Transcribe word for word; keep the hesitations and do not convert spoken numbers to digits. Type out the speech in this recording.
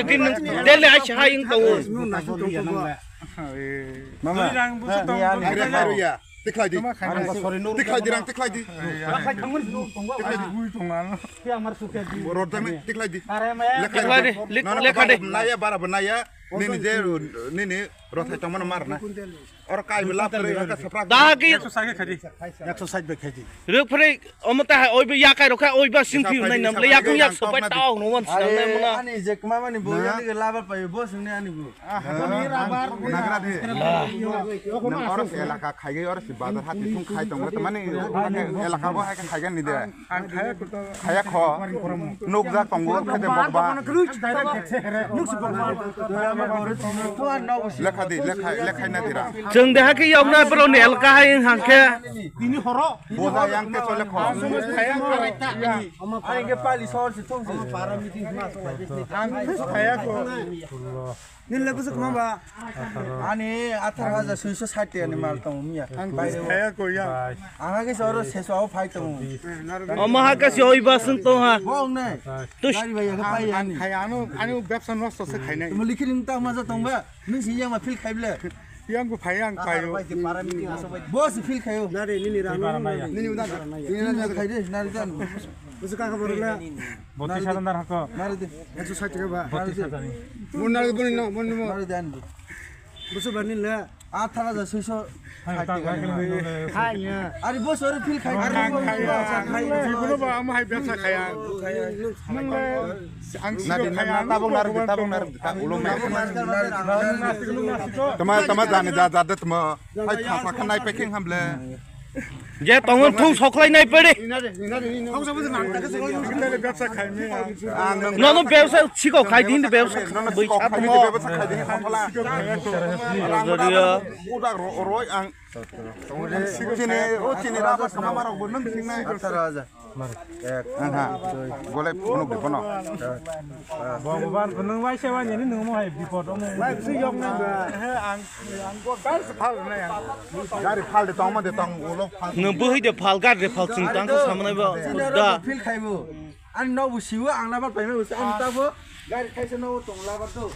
Sara din nang. Dele ai hai ing tau. Mama. Rang busa tong. Ari haru ya. Tiklai di. Tiklai di rang tiklai di. Tiklai di. Rot dang tiklai di. Lekha di. Lekha di. Naya bara naya. Nini je nini rothai tongmano mar na. Oro kai bela pore ka saprak. Da ki. Ekso sait bai khaidi. Ruk pore omo ta oi bi yakai rokha oi ba sing phiu nai nam le yakung yak sopai tao no wan sinang nai mona. Ani je kma mani bo ya ni laba pai bo sing ni ani bo. Nagra de. Nang oro se elaka khai gai oro se bazar hati thung khai tong mani elaka bo hai khai gan ni de. Ang khaya kuto. Khaya kho. Nuk jak tongo khe de bokba. Lekha di, lekha, lekha na dira. Chwng de hakhe yokna borok ni elaka hai wng hang khe. Boja yang te chole kho. Ang khaya kho. Ang khaya kho. Ang khaya kho. Nini le bwswk kwma ba? Ani atharo hajar soiso sait taka ni mal tongo miya. Ang kaya ko ya. Ang age se oro seso o phai tongo. Omo ha kasi oi ba sung tong ha. Bo ong nai. Tush. Gari bai ya pai ani. Khai ano ani bebsa nosto se khai nai. Mo likhi ning ta ma ja tong ba. Nung si yang ma feel khai ble. Yang ko phai ang phai yo. Bo si feel khai yo. Nare nini ram. Nini udan. Nini udan khai de. Nare dan. Bwswk kaka borok le. Botis hajar nar hako. Nari de. Ekso sait taka ba. Botis hajar ni. Mun nari buni no, mun mo. Nari de ani. Bwswk ba nini le. Atharo hajar soiso. Hai, tak, tak, tak. Hai, ya. Ari bwswk oro feel khai. Ari khai, khai, khai, khai. Jikunu ba ama hai bebsa khaya. Nung le ang siro khaya. Tabung nari, tabung nari, tabung nari. Tama, tama jani ja, ja de tama. Hai thasa khanai peking hamle. Je tongo thung soklai nai pede. Nono bebsa siko khai din bebsa bui chat mo. Jodiyo. Chini o chini raba sama marok bo nung singnai. Aha. Golai phunuk di bono. Bhagwan, nung waisa wani ni nung mo hai bipod omo. Waisa yok nang ba. He ang, ang go gas phal na yang. Gari phal de tong ma de tong ulo phal. Nung buhi de phal gari de phal ching tang sa manai ba. Da. Feel khaibo. Ani no bu siwo ang labar paima bu ang ta bo. Gari khaisa no tong labar to.